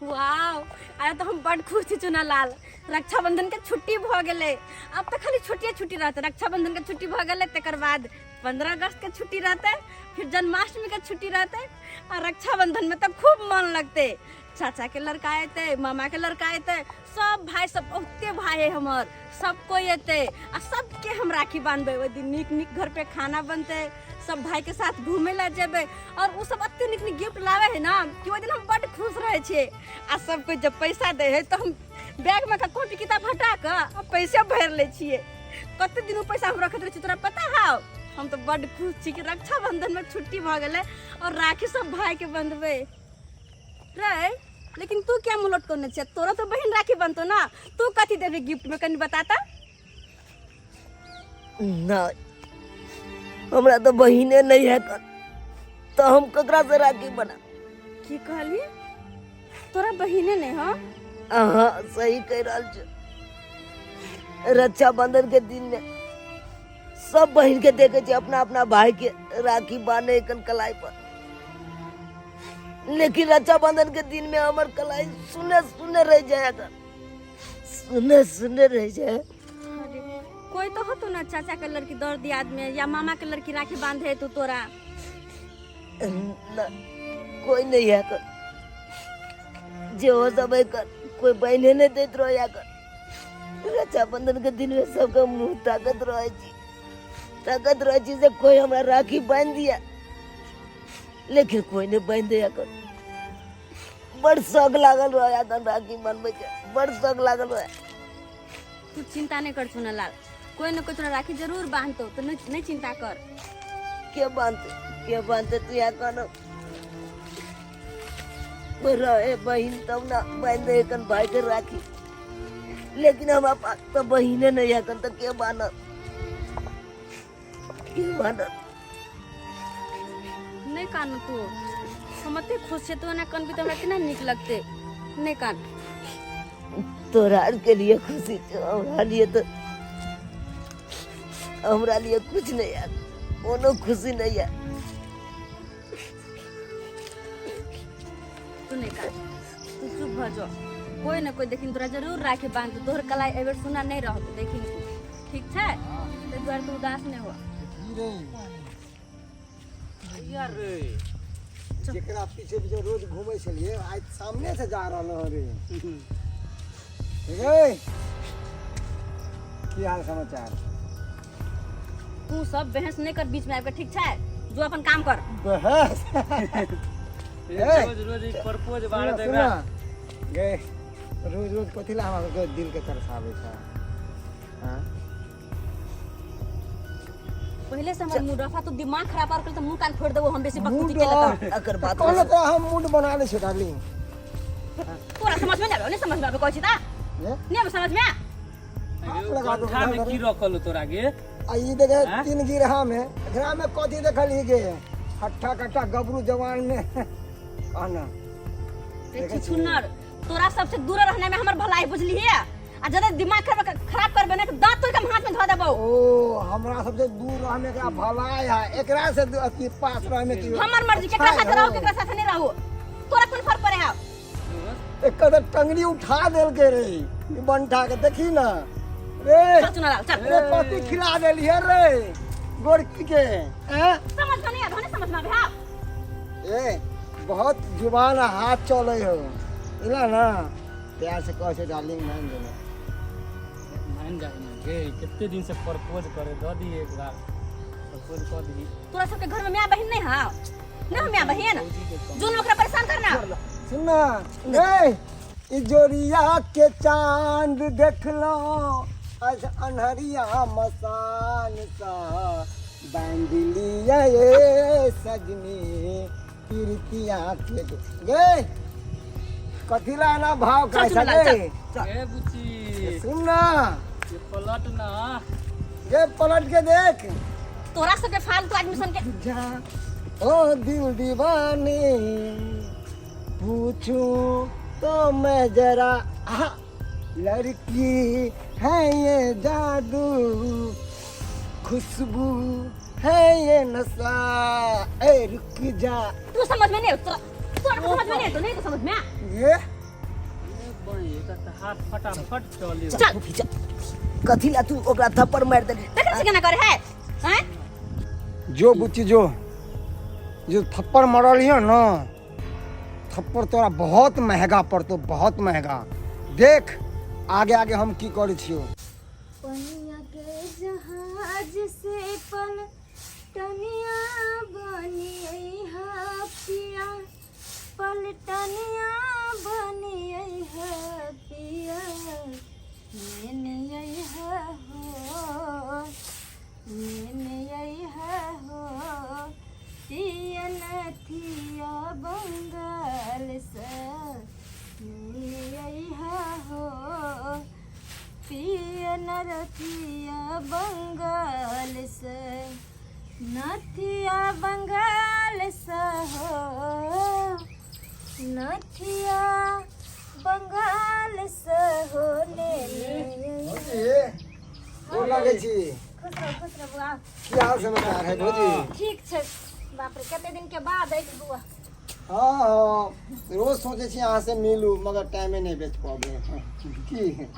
वाव, आइ तऽ हम बड खुश छी चुनालाल। रक्षाबंधन के छुट्टी भऽ गेलै, अब तऽ खाली छुट्टिए छुट्टी रहतै। रक्षाबंधन के छुट्टी भऽ गेलै, तकर बाद 15 अगस्त के छुट्टी रहतै, फिर जन्माष्टमी के छुट्टी रहतै, आ रक्षाबंधन में तऽ खूब मन लगतै। चाचा के लड़का एतै, मामा के लड़का एतै, सब भाई सब, बहुते भाई है हमर, सब कोई एतै आ सबके हम राखी बांधबै। ओहि दिन नीक नीक घर पे खाना बनतै, सब भाई के साथ घूमे ला जेबै, और उ सब एते नीक नीक गिफ्ट लावे है ना कि ओहि दिन हम बड खुश रहै छियै। आ सब कोई जब पैसा दे है तऽ हम बैग में का कॉपी किताब हटा कऽ आ पैसे भरि लै छियै। कते दिन उ पैसा हम रखैत रहै छियै तोरा पता हौ? हम तऽ बड खुश छी कि रक्षाबंधन में छुट्टी भऽ गेलै और राखी सब भाई के बंधबै रे। लेकिन तू क्या मुँह लटकौने छियै? तोरा तो बहिन राखी बनतो ना, तू कथी देबही गिफ्ट में, कनी बताता। नहीं, हमरा तो बहिने नहीं है तो हम ककरा से राखी बना। की कहली, तोरा बहिने नहीं हो? अहाँ सही कह रहल छी। रक्षाबंधन के दिन में सब बहिन के देखे छी अपना अपना भाई के राखी बांधे कन कलाई पर, लेकिन रक्षाबंधन के दिन में हमर कलाई सुने सुने रह जाए, सुने सुने रह जाए। अरे, कोई तो हो तो ना, चाचा के लड़की दौड़ दियाद में या मामा के लड़की राखी बांधे तो तोरा? ना, कोई नहीं है कर जे हो सब है कर, कोई बहने नहीं देत रहो कर। रक्षाबंधन के दिन में सबके मुंह ताकत रहे छी, ताकत रहे छी से कोई हमरा राखी बांध दिया, लेकिन कोई नहीं बांध दिया कर। बड़ शौक लागल रहे कर राखी बनबै के, बड़ शौक लागल रहे। तू चिंता नहीं कर चुनालाल, कोई न कोई तोरा राखी जरूर बांधतो, तो नहीं चिंता कर। के बांधते, के बांधते तू यहाँ कनो कोई रहे बहिन तब ना बांध दे कन भाई के राखी, लेकिन हमरा पास तो बहिने नहीं है कन, तो के बांधत, के बांधत? नहीं कान तू, हम एते खुश छे, तू एना कनबी तऽ हमरा केना नीक लगतै। नहीं कान। तोरा आर के लिए खुशी छौ, हमरा लिए तो, हमरा लिए कुछ नहीं है, कोनो खुशी नहीं है। तू नहीं कान, तू चुप भऽ जो, कोई न कोई देखिन तोरा जरूर राखी बांधतौ, तोहर कलाई एहि बेर सुना नहीं रहतौ, देखिन तू, ठीक छै? ताहि दुआरे तू उदास नहीं हो। यार रे, जेकरा पीछे पीछे रोज घूमै छलियै आइ सामने से जा रहल हँ रे। रे की हाल समाचार? तू सब बहस नहीं कर बीच में आबि के, ठीक छै? जो अपन काम कर। बहस ए, रोज रोज ई प्रपोज बार सुन देगा। सुन गे, रोज रोज कथी ला हमरा सबके दिल के तरसाबै छै? हाँ? पहले से हमर मूड रफा, तू दिमाग खराब कर तो मुंह कान फोड़ देबो हम, बेसी मूड बकबकी केले ऑफ। तऽ। एकर बात कहलो तो हम मूड बना ले छियै डार्लिंग। तोरा समझ में नहीं आबे, नहीं समझ में आबे कहै छी ता ये? नहीं आबे समझ में। हाथ लगा दो, कंठा में लगा दो। की रखल हो तोरा गे? आ ई देखे हाँ? तीन गिरहा में, एकरा में कथी देखलही गे? हट्ठा कट्ठा गबरू जवान में कहना। रे छुछुनर, तोरा सबसे दूर रहने में हमर भलाई बुझलिहे, आ जदा दिमाग खराब खराब करबे ना तऽ दांत तोड़ के हम हाथ में धऽ देबौ। ओ हमरा सबसे दूर रहने का भलाई है, एकरा से अथी पास रहने की हमर मर्जी, केकरा अच्छा साथ रहू है। केकरा साथ नहीं रहू, तोरा कोन फर्क पड़े है? एक कदर टंगड़ी उठा देलके रे ई बंठा के, देखी ना रे। चल चुनालाल चल। रे कथी खिला देलिए रे गोरकी के? हैं? समझ में नहीं आबे, नहीं समझ में आबे है। ए बहुत जुबान आ हाथ चले हो इला ना, प्यार से कह छे डार्लिंग, मान जेना। मान जाए ना गे, कितने दिन से प्रपोज करे, दऽ दी एक बार प्रपोज कऽ दी। तोरा सबके घर में माय बहिन नहीं है? नहीं हो माय बहिन? जोन ओकरा परेशान करना। सुन ना ए, इजोरिया के चांद देखलो आज अन्हरिया मसान सा बांध लिया ये सजनी प्रीतिया के गे, कथी ला ना भाव चल, खाइ चल, छे? चल। ए बुच्ची सुन ना, ये पलट ना गे, पलट के देख। तोरा सबके फालतू आदमी सन के जा ओ दिल दीवाने पूछूं तो मैं जरा, आहा, लड़की है ये जादू, खुशबू है ये नशा, ए रुक जा। तू समझ में नहीं, तोरा तोरा समझ में नहीं तो नहीं तो समझ में आ। ये तऽ हाथ फटाफट चले। चल। फूफी, चल। कथी ला तू ओकरा थप्पड़ मारि देली? देखै छी केना करे है, हैं? जो बुच्ची जो, जो थप्पड़ मरल हियो न, थप्पड़ तोरा बहुत महंगा पड़तो, बहुत महंगा। देख आगे आगे हम की करै छियो। पनिया के जहाज से पल टनिया बनी हा पिया, पलटनिया बनी हा पिया, नेने हा हो, नेने हा हो पिया, नथिया बंगाल से नेने हा हो पिया, नरथिया बंगाल से, नथिया बंगाल से हो, नथिया बंगाल से हो ने। भौजी, गोर लागै छी। खुश रहो, खुश रहो बुआ। की हाल समाचार है भौजी? ठीक छै। बाप रे, कते दिन के बाद अछि बुआ। हाँ हाँ, रोज सोचै छी अहाँ से मिलू, मगर टाइमे नहि बचि पाबै की।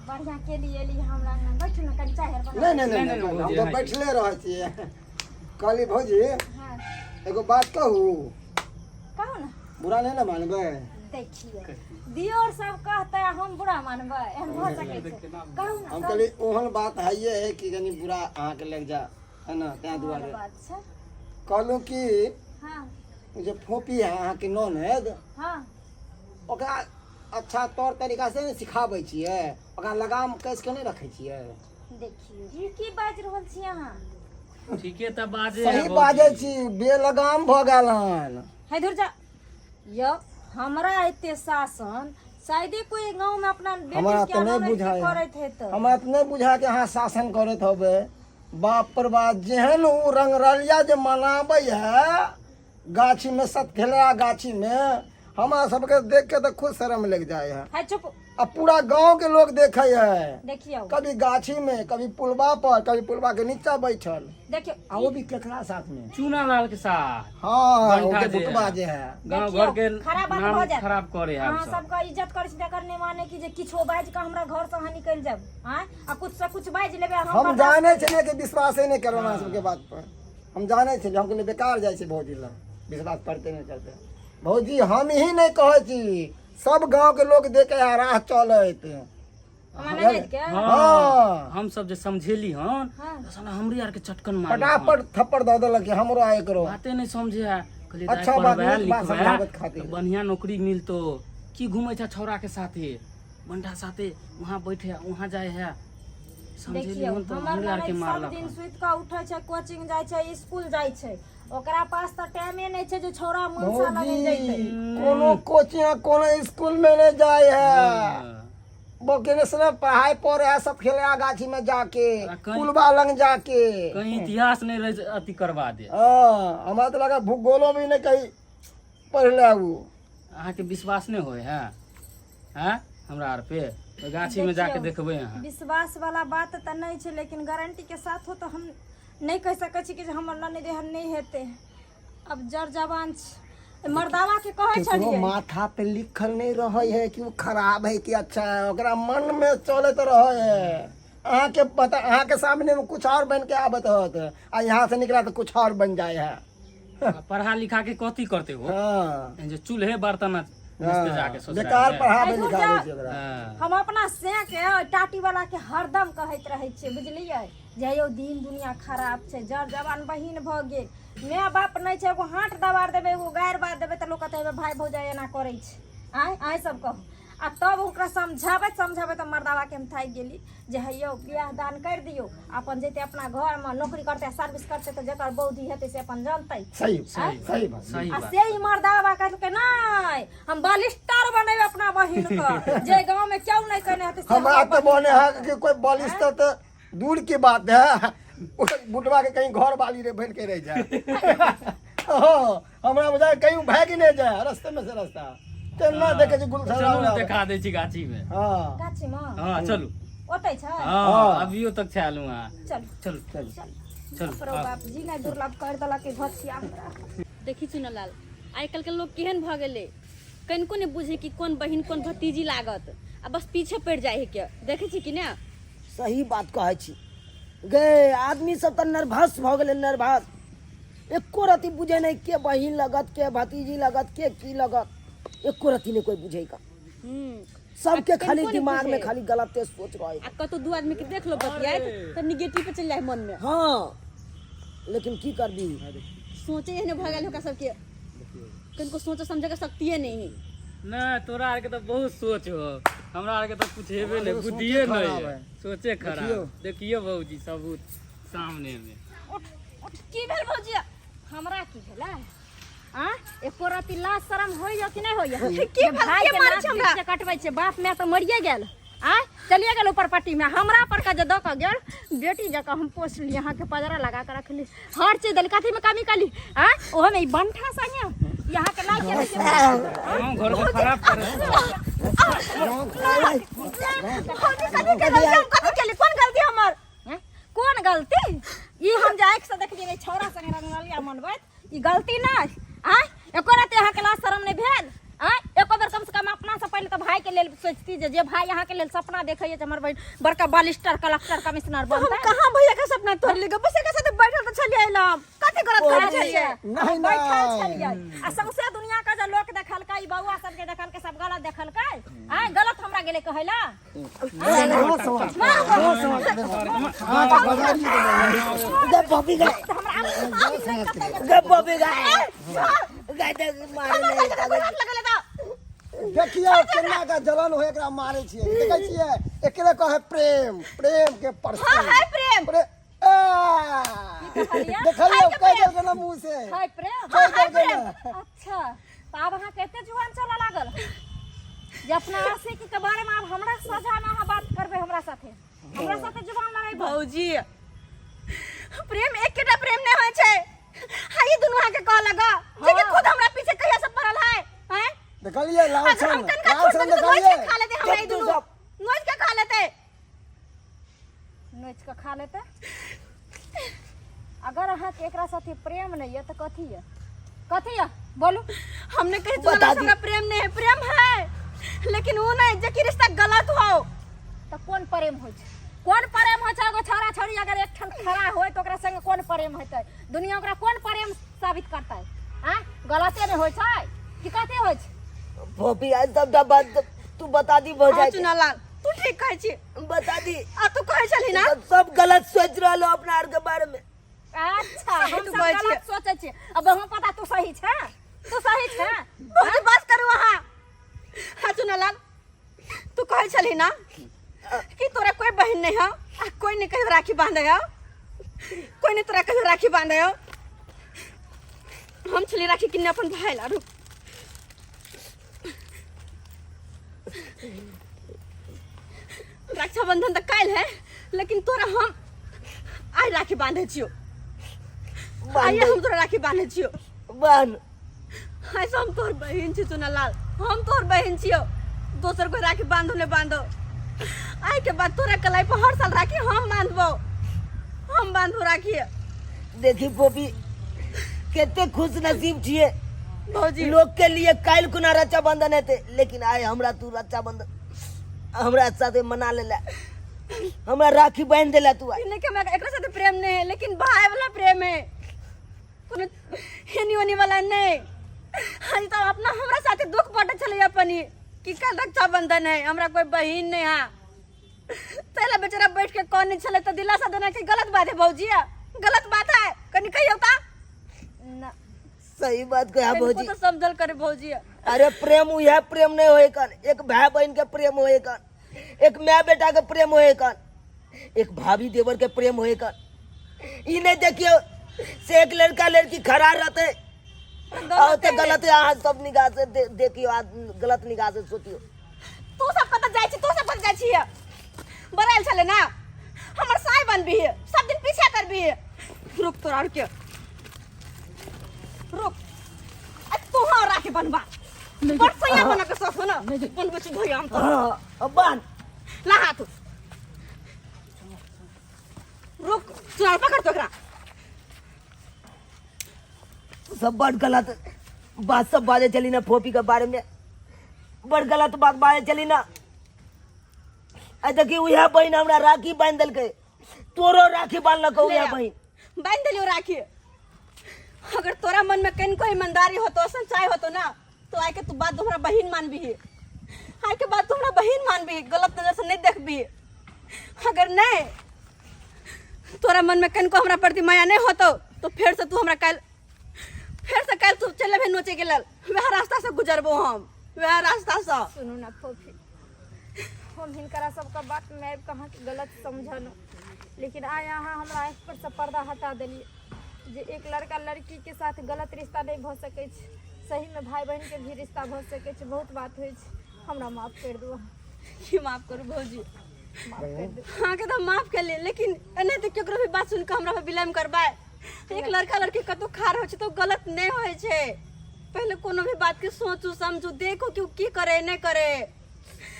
बढ़िया के लिए एली हमरा अंगना। बैठू ने, कनि चाय आर बना। नहि नहि। नहि, नहि। नहि, नहि, हम भौजी, तऽ अहाँ बैठले रहै छियै। कहली भौजी, हाँ। एगो बात कहू? कहू ने। बुरा नहि ने मानबै? देखिए, दियोर सब कहते हम बुरा मानबै, एहन भऽ सकै छै? कहू ने। हम सब कहली ओहन बात हइए है कि कनि बुरा अहाँके लागि जा है ने, ताहि ओहन दुआरे बात छै। कहलहुँ कि हाँ। जे फोपी है अहाँके ननद, हाँ। ओकरा अच्छा तौर तरीका से नहि सिखाबै छियै? ओकरा लगाम कस के नहि रखै छियै? देखियौ, ई की बाजि रहल छी अहाँ? ठीके तऽ बाजे है सही भौजी। बाजै छी, बेलगाम भऽ गेल हन। है धुर जा यौ, हमरा एते शासन शायदे कोई गांव में अपना बेटी हमरा के तऽ नहि ननैद के बुझाइ करैत हेतै। हमरा तऽ नहि बुझाय कि अहाँ शासन करैत होबै। बाप पर बाप, जेहन ओ रंगरलिया जे मनाबै है गाछी में, सतखेलरा गाछी में, हमरा सबके देख के तऽ खुद शर्म लग जाए है। है चुप। आ पूरा गांव के लोग देखे है। देखियौ। कभी गाछी में, कभी पुलवा पर, कभी पुलवा के नीचा बैठल। देखियौ। आ वो भी केकरा साथ में? चूना लाल के साथ। हाँ, बंठा ओके जे बुटबा है। जे है। गाँव देखियौ, घर के खराब बात नाम भऽ जायत। खराब करे है अहाँ सब। सबके इज्जत करै छी तकर नहि माने कि जे किछो बाजि कऽ हमरा घर से अहाँ निकलि जायब। आँय, आ कुछ से कुछ बाजि लेबै हम हम बर्दाश्त जाने छलियै कि विश्वासे नहि करब अहाँ सबके बात पर। हम जाने छलियै, हम कहलियै बेकार जाइ छै भौजी लग, विश्वास करते नहि करते। भौजी, हम ही नहि कहै छी, सब गांव के लोग देखे है राह चलैत। हमरा ननैद के? हाँ। हम सब जे समझेली हन, हाँ। तऽ साला हमरे आर के चटकन मारलक हन। फटाफट थप्पड़ दऽ देलक कि हमरो आए करो। बाते नहीं समझे है। कहलियै दाइ, अच्छा बात, पढ़बै नीक बात लिखबै समझाबैत खातिर। तऽ बढ़िया नौकरी मिलतो। की घूमै छ छौड़ा के साथे, बंडा साथे, वहाँ बैठे है, वहाँ जाए है। समझेली देखियौ, हन तऽ हमर हमरे आर के ननैद सब मारलक दिन हन। सुति कऽ उठै छै, कोचिंग जाइ छै, स्कूल जाइ छै। ओकरा पास तऽ टाइमे नहि छै जे छौड़ा मनसा लगे भौजी, जैतै। कोनो कोचिंग आ कोनो स्कूल में नहीं जाए है। हाँ। वोकेशनल पढ़ाई पढ़े है सब खेले गाछी में जाके, आ कहीं- पुलवा लंग जाके। कहीं इतिहास नहीं रह अथी करवा दे। हाँ, हमरा तो लगा भूगोलो भी नहीं कहीं पढ़ ले उ। अहाँके विश्वास नहि होइ है हैं हमरा आर पे? तऽ गाछी में जाके देखियौ, देखबै अहाँ। विश्वास वाला बात तऽ नहि छै, लेकिन गारंटी के साथ हो तऽ हम नहि कहि सकै छी कि जे हमर ननैद एहन नहि हेतै। अब जर जवान छै, मर्दावा के कहै केकरो छलियै। माथा पे लिखल नहीं रहे है कि वो खराब है कि अच्छा है, ओकरा मन में चलत रहे है। अहाँ के पता, अहाँ के सामने में कुछ और बन के आबत होत आ यहाँ से निकला तो कुछ और बन जाए है। पढ़ा लिखा के कथी करते हो? हाँ। जे चूल्हे बर्तन घिसते जाके ससुराल बेकार में। पढ़ाबे आइ लिखाबे छै ओकरा। हाँ। हम अपना से के टाटी वाला के हरदम कहैत रहै छियै, बुझलियै, जे यौ दिन दुनिया खराब छै, जर जवान बहिन भऽ गेल, माय बाप नहि छै, एगो हाथ दबार देबै, एगो गारि बात देबै तऽ लोक कहतै हे भाय भौजाइ एना करै छै। आँय, आँय सब कहू। आ तब ओकरा समझाबैत समझाबैत हम मर्दाबाके हम थाकि गेली जे हे यौ, बियाह दान करि दियौ, अपन जेतै अपना घरमे, नौकरी करतै, सर्विस करतै, तऽ जकर बौद्धि हेतै से अपन जानतै। सही। सही। सही बात। सही आ बात। से ई मर्दाबा कहलकै नहि, हम बालिस्टर बनेबै अपना बहिन के, जे गाँवमे केओ नहि केने हेतै से। हमरा हमर तो बहिन बने है कि कोई बलिष्ठ तो दूर की बात है, बुढ़वा के कहीं घर वाली रे बन के रह जाए। हाँ, हमरा बुझाय कहीं भागि नहीं जाए रास्ते में से। रास्ता केना देखे छी गुलशन। चलू ने, देखा दै छी गाछी में। हाँ। गाछीमे? हाँ, चलू। ओतै छै? हाँ। हाँ। अभियो तक छै आलू वहाँ। चलू। चलू। चल। चलू। बाप रो बाप, जी नहि दुर्लभ कर देलक ई भछिया हमरा। देखी चुनलाल, आइ काल्हिके लोक केहन भऽ गेलै, कनिको नहि बुझै कि कोन बहिन कोन भतीजी लागत। आ बस पीछे पड़ि जाइ है के देखै छी कि ने। सही बात कहै छी गे, आदमी सब तऽ नर्वस भऽ गेलै, नर्वस, एको रति बुझै नहि के बहिन लगत, के भतीजी लगत, के की लगत, एको रति नहि कोइ बुझै का। सबके आ खाली कनिको नहि दिमाग में बुझै। खाली गलते सोच रहे। आ कतौ दू आदमी के देख लो बतियाइत तऽ निगेटिव पे चलि जाइ मन में। हाँ, लेकिन की करबी, सोचे एहने भऽ गेल ओकरा सबके, कनिको सोचे समझे के शक्तिए नहीं है। नहीं, तोरा आर के तो बहुत सोच हो, हमरा आर के तो कुछ हेबे नहीं, सोचे बुद्धिए नहीं खराब है, है। सोचे खराब। देखियो। देखियो भौजी, सबूत सामने में। उठ उठ, की भेल भौजी? हमरा की भेलै? आ एको रति लाज शरम होइया कि नहि होइया? की जे भेल? भाई के के मारै लाज छै हमरा? बीच से कटबै छै, बाप माय तऽ मरिए गेल, आ चलिए गेल ऊपर पट्टी में, हमरा पर का जे दऽ कऽ गेल, बेटी जकाँ हम पोसली, अहाँके पजरा लगा कऽ रखली, हर चीज देली, कथी में कमी कली? आ ओहोमे ई बंठा संगे यहाँ के लाइक के गाँव घर के खराब करे। भौजी, कथी के गलती? हम कथी केली? कोन गलती हमर? हैं? कोन गलती? ई हम जे आँखि से देखलियै छौड़ा संगे रंगलिया मनबैत, ई गलती नहि? आँय, एको राति अहाँके लाज शरम नहि भेल? आँय, एको बेर कमसँ कम अपनासँ पहिले तऽ भाइके लेल सोचती जे भाय अहाँके लेल सपना देखैए जे हमर बहिन बड़का बालिस्टर कलेक्टर कमिश्नर तो हम बनतै। कहाँ भैया के सपना तोड़ ली? बस एकर साथे बैठल तऽ छलियै एला, हम कथी गलत करै अच्छा। छलियै? नहीं बैठल नहीं छलियै आ सौंसे दुनिया के जे लोक देखलकै, ई बौआ सबके देखलकै, सब गलत देखलकै। आँय, गलत हमरा गेलै कहै ला? गे बॉबी गे, गे बॉबी गे, गे देख मारे नहीं। देखियौ केना के जलन हो, एकरा मारे छियै, देखै छियै? एकरे कहे प्रेम, प्रेम के परसों। हाँ, है प्रेम। प्रेम कहलियै? देखलियौ, कह देलकै ना मुंह से। है प्रेम। कह देलकै ना। अच्छा, तऽ आब अहाँके एते जुआन चलऽ लागल जे अपना आशिक के बारे में आब हमरा सजा में अहाँ बात करबै, हमरा साथे जुबान लड़ेबै? भौजी, प्रेम एकेटा प्रेम नहीं होइ छै। हाँ, ई दुनू अहाँके कहऽ लगा जे कि खुद हमरा पीछे कहिया से पड़ल है, हैं? देखलियै लाल अगर हम सन कनका लाल छोड़ सन देबै तऽ नोच देखलियै के खा लेतै हमरा ई चुप तू दुनू। सब। नोच के खा लेतै। नोच कऽ खा लेतै। अगर अहाँके एकरा साथे प्रेम नहीं यऽ तऽ कथी यऽ? कथी यऽ, बोलू। हमने कही बता चुना दी। हमरा प्रेम नहीं है, प्रेम है लेकिन वो नहीं जे कि रिश्ता गलत हो। तऽ कोन प्रेम होइ छै? कोन प्रेम होइ छै? एगो छौड़ा छौड़ी अगर एकठाम खड़ा होय तऽ ओकरा संगे कोन प्रेम हेतै? दुनिया ओकरा कोन प्रेम साबित करतै? आँय, गलते नहि होइ छै कि कथी होइ छै? भोपी, आज सबटा बात तू बता दी भौजाई हाँ के। चुना लाल, तू ठीक कहै छी। बता दी। आ तू कहै छली ना सब, सब गलत सोच रहल हो अपना आर के बारे में। अच्छा, सही हम तू सब कहै छियै। गलत सोचै छियै। अब हम पता, तू सही छै, तू सही छै। भौजी, बस करू अहाँ। हाँ चुना लाल, तू कहै छली ना कि तोरा कोई बहन नहीं है आ कोई नहीं कहियो राखी बांधे हो, कोई नहीं तोरा कहियो राखी बांधे हो। हम छली राखी किन्ने अपन भाई ला। रुक, रक्षाबंधन तऽ काल्हि है, लेकिन तोरा हम आइ राखी बांधे छियो। आइए हम तोरा राखी बांधे छियो। बांध। ऐसा हम तोहर बहिन छी चुनालाल, हम तोहर बहिन छियो। दोसर कोई राखी बांधो ने बांधो, आइ के बाद तोरा कलाई पर हर साल राखी हम बांधबो, हम बांधबो राखी। देखी पोपी, कते खुश नसीब छिए। भौजी, लोग के लिए काल्हि कुना रक्षाबंधन हेतै, लेकिन आइ हमरा तू रक्षाबंधन हमरा साथे मना लेला, हमरा राखी बांधि देला तू आइ। नहीं कि हमरा एकरा साथे प्रेम नहीं है, लेकिन भाई वाला प्रेम है, कोनो हेनी ओनी वाला नहीं। हाँ तो अपना हमरा साथे दुख बांटै छलै अपन कि कल रक्षाबंधन है, हमरा कोई बहिन नहीं है, तैला बेचारा बैठ के कौन नहीं छलै, तो दिलासा देना कि गलत बात है भौजी, गलत बात है, कनी कहियौ ता। ना। सही बात कहा कनिको भौजी। तो समझल करे भौजी। अरे प्रेम उहे प्रेम नहीं होए कन, एक भाई बहन के प्रेम होए कन, एक माय बेटा के प्रेम होए कन, एक भाभी देवर के प्रेम होए कन। ई नहीं देखियो से एक लड़का लड़की खड़ा रहते और ते गलत है, अहाँ सब निगाह से देखियो, आ गलत निगाह से सोचियो। तू सब कतऽ जाइ छी? तू सब कतऽ जाइ छी? बड़ायल छलै ना हमर साय बनबी, सब दिन पीछा करबी। रुक, तोरा आर के रुक, आ तू हाँ राखी बनबा बड़ सैया बना के सख ना बनबै छी भैया हम तो। हाँ, अब बांध। ला हाथ, रुक, चुनाव पकड़ तो एकरा। सब बड़ गलत बात सब बाजे चली ना फोपी के बारे में, बड़ गलत बात बाजे चली ना। आ देखी उएह बहिन हमरा राखी बान्हि देलकै, तोरो राखी बान्हलकौ उएह बहिन। बान्हि देलियौ राखी। अगर तोरा मन में कनिको ईमानदारी होतो, सच्चाई होतो ना, तो आइ के तू बात हमरा बहिन मानबी, आइ के बाद तू हमरा बहिन मानबी, गलत नजर से नहीं देखबी। अगर नहीं तोरा मन में कनिको हमरा प्रति माया नहीं होतो तो फिर से तू हमरा काल्हि, फिर से काल्हि तू चल अबे नोचे के लेल, वएह रास्ता से गुजरबो हम, वएह रास्ता से। सुनू ना फोफी, हम हिनकरा सबके बात में आबि कऽ अहाँके गलत समझलहुँ, लेकिन आइ अहाँ हमरा आँखि पर से पर्दा हटा देलियै जे एक लड़का लड़की के साथ गलत रिश्ता नहि भऽ सकै छै, सही में भाई बहन के भी रिश्ता भऽ सकै छै, बहुत बात होइ छै। हमरा माफ करि दू अहाँ। की माफ करू भौजी? माफ करि दू। अहाँके तऽ माफ केलियै, लेकिन एना तऽ केकरो भी बात सुनि कऽ हमरा पर ब्लेम करबै। एक लड़का लड़की कतौ खाड़ होइ छै तऽ ओ गलत नहि होइ छै। पहिले कोनो भी बात के सोचू समझू, देखू कि ओ की करे नहि करे,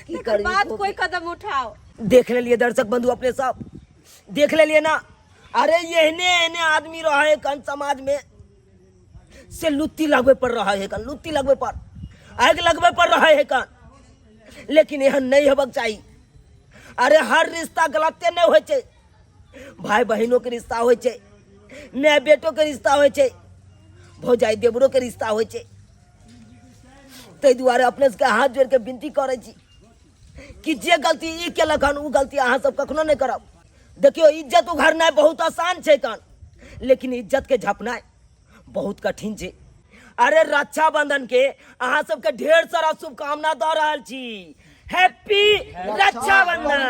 की तकर करबी बाद फोफी? कोई कदम उठाओ। देख लेलियै दर्शक बंधु, अपने सब देख लेलियै ना। अरे एहने एहने आदमी रहे कन समाज में से लुत्ती लगबे पर रहे है कन, लुत्ती लगबे पर, आगि लगबे पर रहे है कन, लेकिन एहन नहीं हेबाक चाही। अरे हर रिश्ता गलते नहीं होइ छै, भाई बहिनों के रिश्ता होइ छै, माय बेटो के रिश्ता होइ छै, भौजाई देवरो के रिश्ता होइ छै। ताहि दुआरे अपने सबके हाथ जोड़ के विनती करै छी कि जे गलती ई केलक हन ओ गलती अहाँ सब कखनो नहि करब। देखियौ इज्जत उघारनाइ बहुत आसान छै कन, लेकिन इज्जत के झपनाइ बहुत कठिन छै। अरे रक्षाबंधन के अहाँ सबके ढेर सारा शुभकामना दऽ रहल छी। हैप्पी रक्षाबंधन।